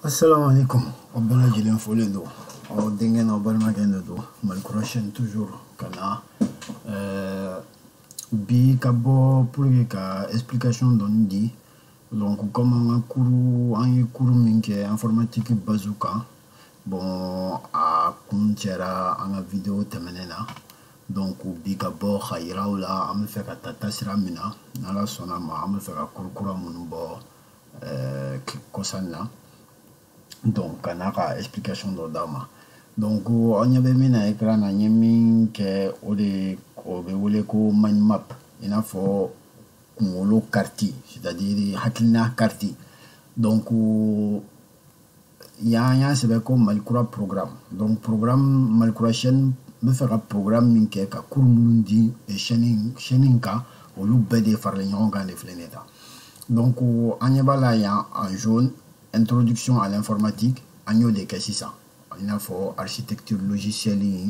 Assalamu alaikum. Aw bɛɛ lajɛlen folen don, aw denkɛ n'aw balimakɛ de don, Malikura chaîne toujours ka na bi ka bɔ pour que ka explication dɔɔni di. Donc comme an ka cours, an ye cours min kɛ informatique base kan, bon, a kun cɛra an ka vidéo tɛmɛnen na. Donc bi ka bɔ ka yira aw la an bɛ fɛ ka taa taasira min na, n'Ala sɔnna ma, an bɛ fɛ ka cours kura minnu bɔ kɔsa in na. Donc ka n'a ka explication dɔ d'aw ma. Donc aw ɲɛ bɛ min na écran na, n ye min kɛ, o de o bɛ wele ko mind map, i n'a fɔ kunkolo carte, c'est-à-dire hakilina carte. Donc yan y'a sɛbɛn ko Malikura programme. Donc programme Malikura chaîne, n bɛ fɛ ka programme min kɛ, ka cours minnu di chaîne in kan, olu bɛɛ de faralen ɲɔgɔn kan de filɛ nin ye tan. Donc an ɲɛ b'a la yan en jaune, introduction à l'informatique, an y'o de kɛ sisan, i n'a fɔ architecture logicielle,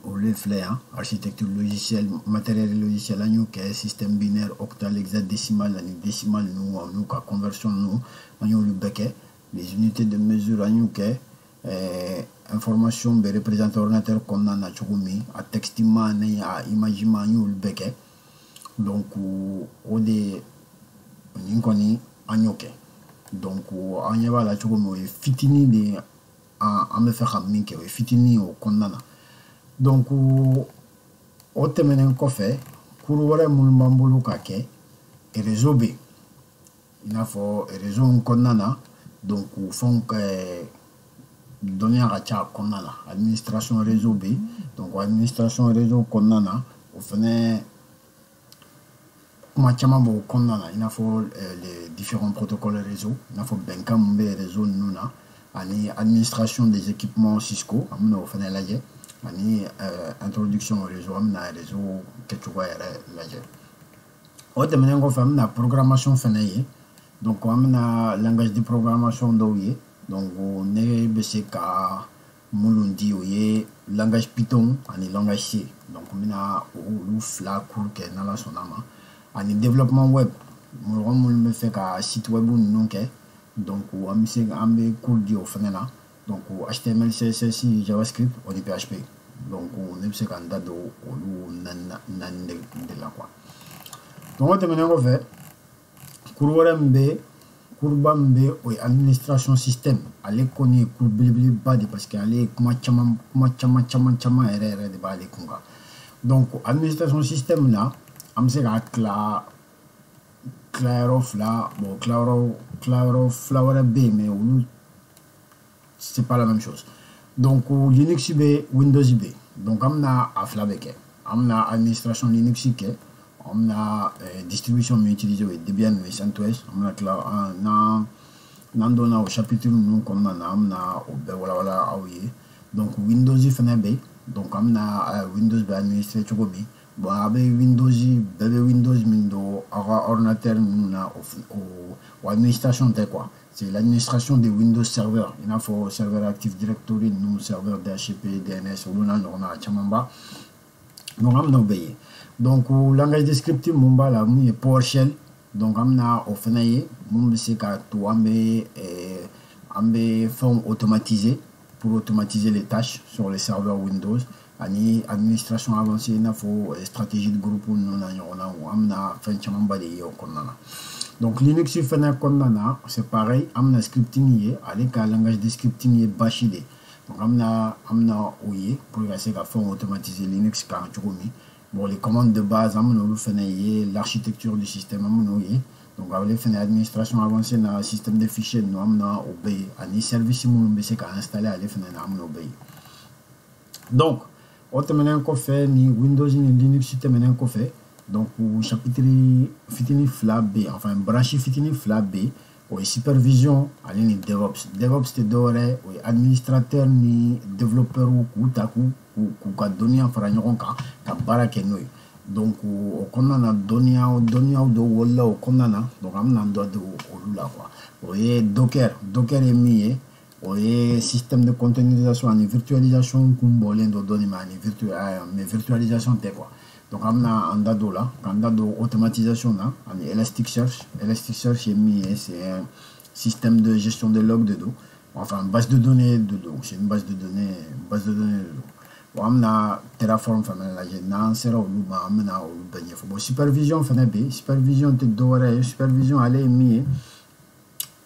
olu filɛ yan, architecture logicielle, matériel logiciel, an y'o kɛ, système binaire, octal, hexadécimal ani décimal ninnu, n'u ka conversion ninnu, an y'olu bɛɛ kɛ. Les unités de mesure, an y'o kɛ. Information bɛ représenter ordinateur kɔnɔna na cogo min, a texte ma ni a image ma, an y'olu bɛɛ kɛ. Donc o de nin kɔni an y'o kɛ. Donc an ɲɛ b'a la cogo min, o ye fitinin de ye, an bɛ fɛ ka min kɛ, o ye fitinin ye o kɔnɔna na. Donc o tɛmɛnen kɔfɛ, cours wɛrɛ minnu b'an bolo ka kɛ, réseau bɛ yen, i n'a fɔ réseau in kɔnɔna na, donc fɛnw dɔnniya ka ca a kɔnɔna na. Administration réseau bɛ yen. Donc administration réseau kɔnɔna na, o fɛnɛ kuma caman b'o kɔnɔna na, i n'a fɔ les différents protocoles réseau, i n'a fɔ bɛnkan min bɛ réseau ninnu na, ani administration des équipements Cisco, an bɛna o fɛnɛ lajɛ, ani introduction au réseau, an bɛna réseau kɛcogoya yɛrɛ lajɛ. O tɛmɛnen kɔfɛ, an bɛna programmation fɛnɛ ye. Donc an bɛna langage de programmation dɔw ye. Donc ne bɛ se ka minnu di, o ye langage Python ani langage C. Donc n bɛna olu fila cours kɛ n'Ala sɔnna ma. Ani développement web, mɔgɔ minnu bɛ fɛ ka site web ninnu kɛ, donc an bɛ se an bɛ cours di o fɛnɛ na. Donc HTML, CSS, JavaScript o ni PHP. Donc ne bɛ se ka n da don olu naani de la quoi. Donc o tɛmɛnen kɔfɛ, cours wɛrɛ min bɛ, cours ba min bɛ, o ye administration système. Ale kɔni ye cours belebeleba de, parce que ale ye kuma caman, kuma caman caman caman yɛrɛ yɛrɛ de b'ale kun kan. Donc administration système na, an bɛ se k'a tila tilayɔrɔ fila. Bon, tilayɔrɔ fila wɛrɛ bɛ yen, mais olu c'est pas la même chose. Donc Linux bɛ, Windows bɛ. Donc an bɛna a fila bɛɛ kɛ. An bɛna administration Linux kɛ, an bɛna distribution min utiliser, o ye Debian, o ye CentOS. An bɛna tila n'an donna o chapitre ninnu kɔnɔna na, an bɛna o bɛɛ walawala aw ye. Donc Windows fɛnɛ bɛ yen. Donc an bɛna Windows bɛ administrer cogo min. Bon, a bɛ Windows, bɛɛ bɛ Windows min don aw ka ordinateur ninnu na, o administration tɛ quoi, c'est l'administration des Windows Server, i n'a fɔ serveur Active Directory ninnu, serveur DHCP, DNS, olu n'a ɲɔgɔnna camanba. Donc an bɛna o bɛɛ ye. Donc langage de scripting mun b'a la, mun ye PowerShell, donc an bɛna o fɛnɛ ye, mun bɛ se k'a to an bɛ fɛnw automatiser, pour automatiser les tâches sur les serveurs Windows, ani administration avancée, i n'a fɔ stratégie de groupe ninnu n'a ɲɔgɔnnaw, an bɛna fɛn camanba de ye o kɔnɔna na. Donc Linux fɛnɛ kɔnɔna na, c'est pareil, an bɛna scripting ye, ale ka langage de scripting ye Bash de. Donc an bɛna o ye pour ka se ka fɛnw automatiser Linux kan cogo min. Bon, les commandes de base, an bɛna olu fɛnɛ ye, l'architecture du système, an bɛna o ye. Donc ale fɛnɛ administration avancée na, système de fichiers ninnu, an bɛna o bɛɛ ye, ani service minnu bɛ se ka installer ale fɛnɛ na, an bɛna o bɛɛ ye. Donc o tɛmɛnen kɔfɛ, ni Windows ni Linux tɛmɛnen kɔfɛ, donc chapitre fitinin fila bɛ yen, enfin branche fitinin fila bɛ yen, o ye supervision ale ni DevOps. DevOps tɛ dɔwɛrɛ, o ye administrateur ni développeur k'u ta k'u ka dɔnniya fara ɲɔgɔn kan ka baara kɛ n'o ye. Donc o kɔnɔna na, dɔnniyaw dɔw wolola o kɔnɔna na. Donc an bɛna dɔ don olu la quoi. O ye Docker. Docker ye min ye, o ye système de containerisation ani virtualisation kun bɔlen dɔ dɔɔni, mais ani mais virtualisation tɛ quoi. Donc an bɛna an da don o la, k'an da don automatisation na, ani Elasticsearch. Elasticsearch ye min ye, c'est Système de gestion de log de don, enfin base de données de don, c'est une base de données, base de données de don. Bon, an bɛna Terraform fana lajɛ. N'an sera olu ma, an bɛna olu bɛɛ ɲɛfɔ. Bon, supervision fana bɛ yen. Supervision tɛ dɔwɛrɛ ye. Supervision, ale ye min ye,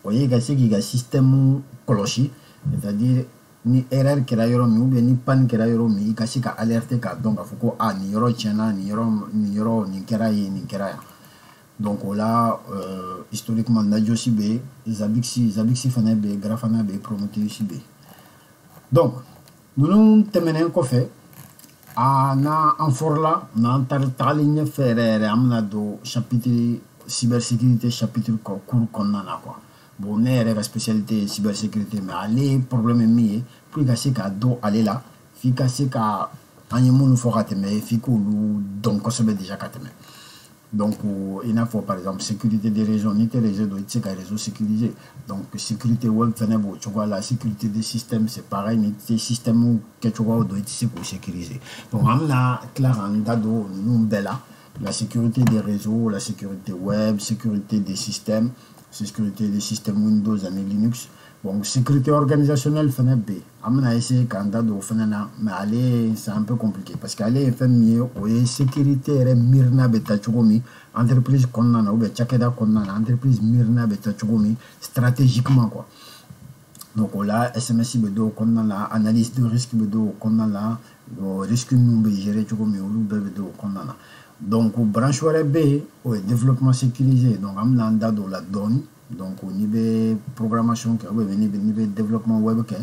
o ye ka se k'i ka système kɔlɔsi, c'est-à-dire ni erreur kɛra yɔrɔ min ou bien ni panne kɛra yɔrɔ min, i ka se ka alerter k'a dɔn k'a fɔ ko a nin yɔrɔ tiɲɛna, nin yɔrɔ, nin yɔrɔ, nin kɛra yen, nin kɛra yan. Donc o la, historiquement, Nagios bɛ yen, Zabbix, Zabbix fana bɛ yen, Grafana bɛ yen, Prometheus bɛ yen. Donc ninnu tɛmɛnen kɔfɛ, a n'an fɔrɔla, n'an tagali ɲɛfɛ yɛrɛ yɛrɛ, an bɛna don chapitre cybersécurité, chapitre cours kɔnɔna na quoi. Bon, ne yɛrɛ ka spécialité ye cybersécurité, mais ale problème ye min ye, pour ka se k'a dɔn ale la, f'i ka se ka an ye minnu fɔ ka tɛmɛ, f'i k'olu dɔn kosɛbɛ déjà ka tɛmɛ. Donc i n'a fɔ par exemple sécurité des réseaux, n'i tɛ réseau dɔn, i tɛ se ka réseau sécuriser. Donc sécurité web fɛnɛ b'o cogoya la. Sécurité des systèmes, c'est pareil, n'i tɛ système kɛcogoyaw dɔn, i tɛ se k'o sécuriser. Donc an bɛna tila k'an da don ninnu bɛɛ la: la sécurité des réseaux, la sécurité web, sécurité des systèmes, sécurité des systèmes Windows ani Linux. Bon, sécurité organisationnelle fɛnɛ bɛ yen, an bɛna essayer k'an da don o fɛnɛ na, mais ale, c'est un peu compliqué, parce que ale ye fɛn min ye, o ye sécurité yɛrɛ miirina bɛ taa cogo min entreprise kɔnɔna na ou bien cakɛda kɔnɔna na, entreprise miirina bɛ taa cogo min stratégiquement quoi. Donc o la, SMSI bɛ don o kɔnɔna la, analyse de risque bɛ don o kɔnɔna la, risque ninnu bɛ gérer cogo min, olu bɛɛ bɛ don o kɔnɔna na. Donc branche wɛrɛ bɛ yen, o ye développement sécurisé. Donc an bɛna an da don o la dɔɔni. Donc n'i bɛ programmation kɛ ou bien n'i bɛ développement web kɛ,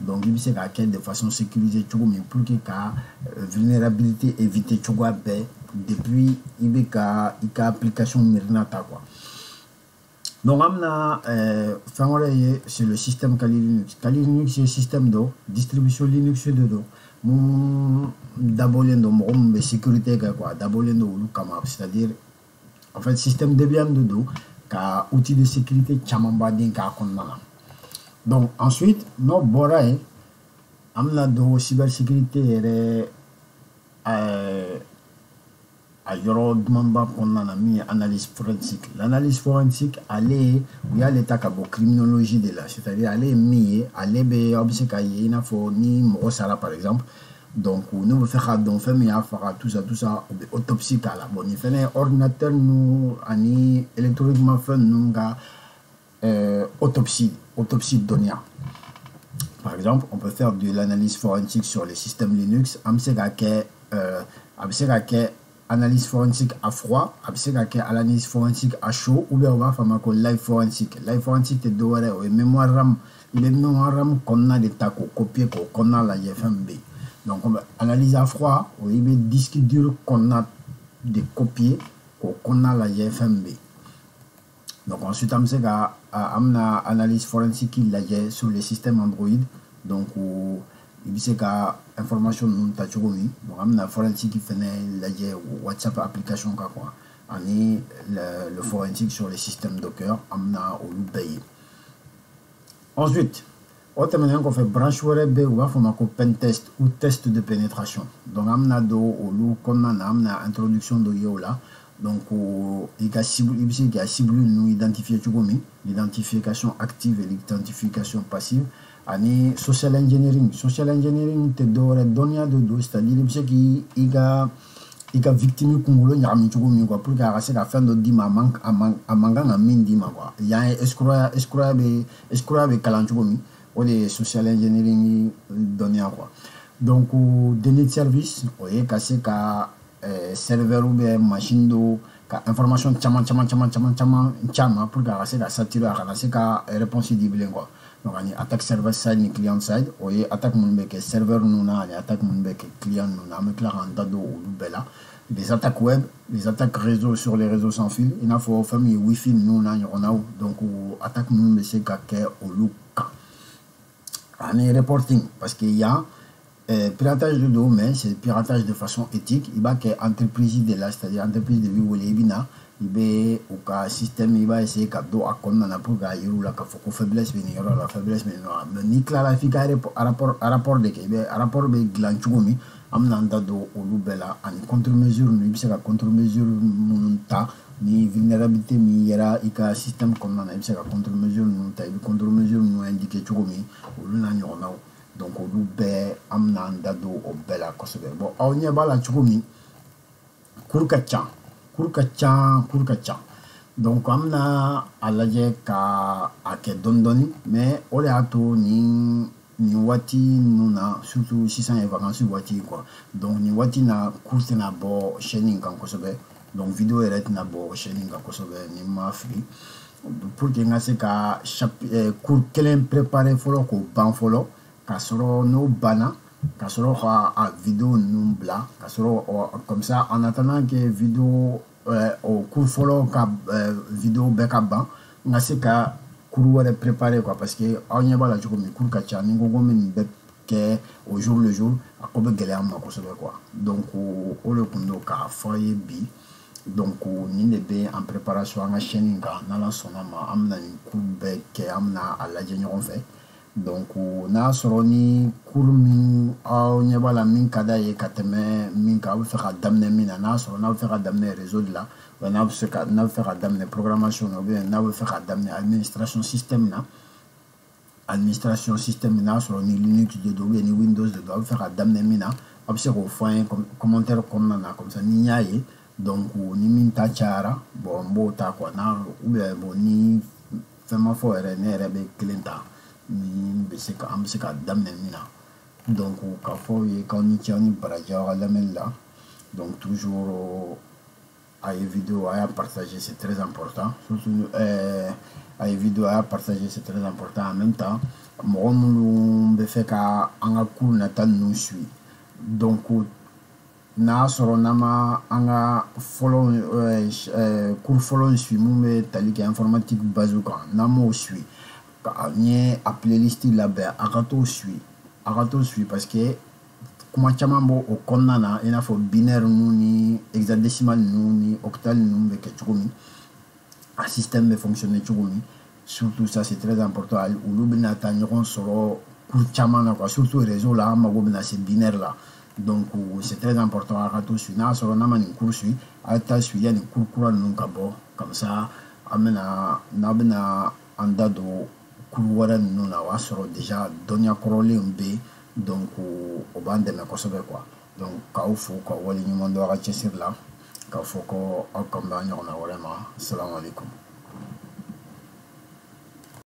donc i bɛ se k'a kɛ de façon sécurisée cogo min pour que ka vulnérabilité éviter cogoya bɛɛ depuis i bɛ ka i ka application miirina ta quoi. Donc an bɛna fɛn wɛrɛ ye, c'est le système Kali Linux. Kali Linux ye système dɔ, distribution Linux de don, mun dabɔlen don mɔgɔ min bɛ sécurité kɛ quoi, a dabɔlen don olu kama. C'est-à-dire, en fait, système Debian de don ka outil de sécurité caman baden k'a kɔnɔna na. Donc ensuite, n'o bɔra yen, an bɛna don cybersécurité yɛrɛ a yɔrɔ dumanba kɔnɔna na, min ye analyse forensique. L'analyse forensique, ale, u y'ale ta ka bɔ criminologie de la, c'est-à-dire ale ye min ye, ale bɛ, aw bɛ se k'a ye i n'a fɔ ni mɔgɔ sara par exemple, donc n'u bɛ fɛ k'a dɔn fɛn min y'a faga, tout ça, tout ça, u bɛ autopsie k'a la. Bon, nin fɛnɛ ye ordinateur ninnu ani électroniquement fɛn ninnu ka autopsie dɔnniya. Par exemple, on peut faire de l'analyse forensique sur les systèmes Linux. An bɛ se k'a kɛ, a bɛ se ka kɛ analyse forensique à froid, a bɛ se ka kɛ analyse forensique à chaud, ou bien u b'a fɔ a ma ko live forensique. Live forensique tɛ dɔwɛrɛ ye, o ye mémoire RAM, i bɛ mémoire RAM kɔnɔna de ta k'o copier, k'o kɔnɔna lajɛ fɛn min bɛ yen. Donc analyse à froid, o i bɛ disque dur kɔnɔna de copier k'o kɔnɔna lajɛ fɛn min bɛ yen. Donc ensuite, an bɛ se ka, an bɛna analyse forensique lajɛ sur les systèmes Android. Donc i bɛ se ka information ninnu ta cogo min. Donc an bɛna forensique fɛnɛ lajɛ WhatsApp application kan quoi, ani le forensique sur les systèmes Docker, an bɛna olu bɛɛ ye. Ensuite, o tɛmɛnen kɔfɛ, branche wɛrɛ bɛ yen, u b'a fɔ o ma ko pen test ou test de pénétration. Donc an bɛna don olu kɔnɔna na, an bɛna introduction dɔ ye o la. Donc i ka cible, i bɛ se k'i ka cible ninnu identifier cogo min, l'identification active et l'identification passive, ani social engineering. Social engineering tɛ dɔwɛrɛ, dɔnniya de don, c'est à dire i bɛ se k'i i ka victime kunkolo ɲagami cogo min quoi, pour que a ka se ka fɛn dɔ d'i ma, a man kan ka min d'i ma quoi. Yan ye escroc, escroc bɛ kalan cogo min, o de ye social engineering dɔnniya quoi. Donc déni de service, o ye ka se ka serveur ou bien machine dɔ ka information caman caman caman caman caman caman pour que a ka se ka saturer, a kana se ka réponse di bilen quoi. Donc ani attaque server side ni client side, o ye attaque minnu bɛ kɛ serveur ninnu na ani attaque minnu bɛ kɛ client ninnu na, an bɛ tila k'an da don olu bɛɛ la. Les attaques web, les attaques réseau sur les réseaux sans fil, i n'a fɔ fɛn min ye wifi ninnu n'a ɲɔgɔnnaw, donc attaque minnu bɛ se ka kɛ olu kan, ani reporting, parce que yan piratage de don, mais c'est piratage de façon éthique. I b'a kɛ entreprise de la, c'est-à-dire entreprise de b'i wele, i bɛ na, i bɛ u ka système, i b'a essayer ka don a kɔnɔna na pour k'a yir'u la k'a fɔ ko faiblesse bɛ nin yɔrɔ la, faiblesse bɛ nin yɔrɔ la. Mais n'i tilala, f'i ka rapport de kɛ. I bɛ rapport bɛ dilan cogo min, an bɛna an da don olu bɛɛ la, ani contre mesure ninnu, i bɛ se ka contre mesure minnu ta. Ni vulnérabilité min yera i ka système kɔnɔna na, i bɛ se ka contre-mesure ninnu ta, i bɛ contre-mesure ninnu indiquer cogo min, olu n'a ɲɔgɔnnaw. Donc olu bɛɛ, an bɛna an da don o bɛɛ la kosɛbɛ. Bon, aw ɲɛ b'a la cogo min, cours ka ca, cours ka ca, cours ka ca. Donc an bɛna a lajɛ ka a kɛ dɔɔni dɔɔni, mais o de y'a to nin waati ninnu na, surtout sisan ye vacances waati quoi. Donc nin waati na, cours tɛna bɔ chaîne in kan kosɛbɛ. Donc vidéo yɛrɛ tɛna bɔ chaîne in kan kosɛbɛ, ni ma fili, pour que n ka se ka cours kelen préparer fɔlɔ k'o ban fɔlɔ, ka sɔrɔ n'o banna, ka sɔrɔ ka a vidéo ninnu bila, ka sɔrɔ comme ça, en attendant que vidéo o cours fɔlɔ ka vidéo bɛɛ ka ban, n ka se ka cours wɛrɛ préparer quoi. Parce que aw ɲɛ b'a la cogo min, cours ka ca. Ni ko ko n bɛ nin bɛɛ kɛ au jour le jour, a ko bɛ gɛlɛya n ma kosɛbɛ quoi. Donc o de kun don k'a fɔ aw ye bi. Donc nin de bɛ en préparation an ka chaîne in kan. N'Ala sɔnna ma, an bɛna nin cours bɛɛ kɛ, an bɛna a lajɛ ɲɔgɔn fɛ. Donc n'a sɔrɔ ni cours min aw ɲɛ b'a la min ka d'a ye ka tɛmɛ min kan, aw bɛ fɛ ka daminɛ min na, n'a sɔrɔ n'a bɛ fɛ ka daminɛ réseau de la, n'a bɛ se ka n'a bɛ fɛ ka daminɛ programmation na, ou bien n'a bɛ fɛ ka daminɛ administration système na, administration système, n'a sɔrɔ ni Linux de don ou bien ni Windows de don, aw bɛ fɛ ka daminɛ min na, aw bɛ se k'o fɔ an ye commentaire kɔnɔna na. Comme ça, ni n y'a ye, donc ni min ta cayara, bon, n b'o ta quoi. N'a ou bien, bon, ni fɛn ma fɔ yɛrɛ, ne yɛrɛ bɛ kelen ta min bɛ se ka an bɛ se ka daminɛ min na. Donc k'a fɔ aw ye k'aw ni ce, aw ni baraji aw ka lamɛnni la. Donc toujours, a ye vidéo a y'a partager, c'est très important. Surtout a ye vidéo a y'a partager, c'est très important. En même temps, mɔgɔ minnu bɛ fɛ ka an ka cours nata ninnu suit, donc n'a sɔrɔ n'an ma an ka fɔlɔ cours fɔlɔ in suit, mun bɛ tali kɛ informatique base kan, n'an m'o suit, n ye a playlist labɛn, a ka t'o suit, a ka t'o suit, parce que kuma caman b'o o kɔnɔna na, i n'a fɔ binaire ninnu ni hexadécimal ninnu ni octal ninnu bɛ kɛ cogo min, a système bɛ fonctionner cogo min. Surtout ça, c'est très important. Olu bɛna taa ɲɔgɔn sɔrɔ cours caman na quoi, surtout réseau la, an mago bɛna se binaire la. Donc c'est très important, a ka to suit. N'a sɔrɔ n'a ma nin cours suit, a ye taa suit yanni cours kura ninnu ka bɔ. Comme ça, an bɛna n'a bɛna an da don cours wɛrɛ ninnu na, o y'a sɔrɔ déjà dɔnniya kɔrɔlenw bɛ yen. Donc o b'an dɛmɛ kosɛbɛ quoi. Donc k'aw fo k'aw waleɲuman dɔn aw ka cɛsiri la, k'a fɔ ko aw kan bɛn a ɲɔgɔnna wɛrɛ ma. Salamu aleykum.